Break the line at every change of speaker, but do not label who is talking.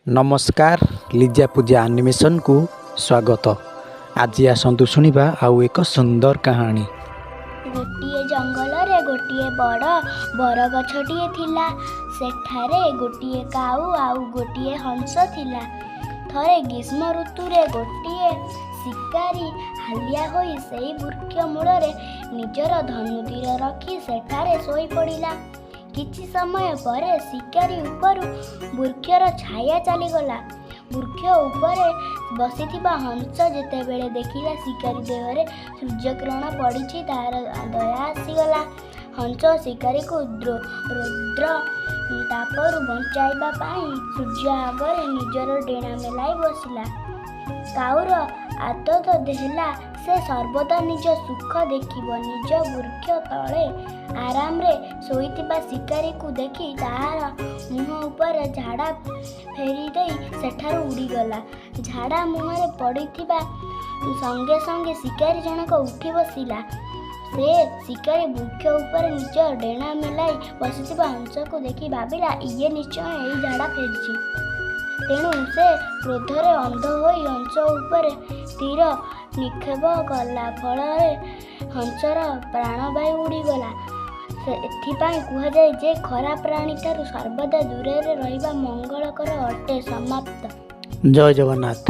ନମସ୍କାର, ଲିଜା ପୂଜା ଆନିମେସନକୁ ସ୍ୱାଗତ। ଆଜି ଆସନ୍ତୁ ଶୁଣିବା ଆଉ ଏକ ସୁନ୍ଦର କାହାଣୀ।
ଗୋଟିଏ ଜଙ୍ଗଲରେ ଗୋଟିଏ ବଡ଼ ବରଗଛଟିଏ ଥିଲା। ସେଠାରେ ଗୋଟିଏ କାଉ ଆଉ ଗୋଟିଏ ହଂସ ଥିଲା। ଥରେ ଗ୍ରୀଷ୍ମ ଋତୁରେ ଗୋଟିଏ ଶିକାରୀ ହାଲିଆ ହୋଇ ସେଇ ବୃକ୍ଷ ମୂଳରେ ନିଜର ଧନୁତୀର ରଖି ସେଠାରେ ଶୋଇପଡ଼ିଲା। କିଛି ସମୟ ପରେ ଶିକାରୀ ଉପରୁ ବୃକ୍ଷର ଛାୟା ଚାଲିଗଲା। ବୃକ୍ଷ ଉପରେ ବସିଥିବା ହଂସ ଯେତେବେଳେ ଦେଖିଲା ଶିକାରୀ ଦେହରେ ସୂର୍ଯ୍ୟକିରଣ ପଡ଼ିଛି, ତାହାର ଦୟା ଆସିଗଲା। ହଂସ ଶିକାରୀକୁ ରୌଦ୍ର ତାପରୁ ବଞ୍ଚାଇବା ପାଇଁ ସୂର୍ଯ୍ୟ ଆଗରେ ନିଜର ଡେଣା ମେଲାଇ ବସିଲା। କାଉର ଆଦତ ହେଲା ସେ ସର୍ବଦା ନିଜ ସୁଖ ଦେଖିବ। ନିଜ ବୃକ୍ଷ ତଳେ ଆରାମରେ ଶୋଇଥିବା ଶିକାରୀକୁ ଦେଖି ତାହାର ମୁହଁ ଉପରେ ଝାଡ଼ା ଫେରିଦେଇ ସେଠାରୁ ଉଡ଼ିଗଲା। ଝାଡ଼ା ମୁହଁରେ ପଡ଼ିଥିବା ସଙ୍ଗେ ସଙ୍ଗେ ଶିକାରୀ ଜଣକ ଉଠି ବସିଲା। ସେ ଶିକାରୀ ବୃକ୍ଷ ଉପରେ ନିଜ ଡେଣା ମେଲାଇ ବସିଥିବା ହଂସକୁ ଦେଖି ଭାବିଲା, ଇଏ ନିଶ୍ଚୟ ଏଇ ଝାଡ଼ା ଫେରିଛି। ତେଣୁ ସେ କ୍ରୋଧରେ ଅନ୍ଧ ହୋଇ ହଂସ ଉପରେ ତୀର ନିକ୍ଷେପ କଲା। ଫଳରେ ହଂସର ପ୍ରାଣବାୟୁ ଉଡ଼ିଗଲା। ଏଥିପାଇଁ କୁହାଯାଏ ଯେ ଖରାପ ପ୍ରାଣୀଠାରୁ ସର୍ବଦା ଦୂରରେ ରହିବା ମଙ୍ଗଳକର ଅଟେ। ସମାପ୍ତ।
ଜୟ ଜଗନ୍ନାଥ।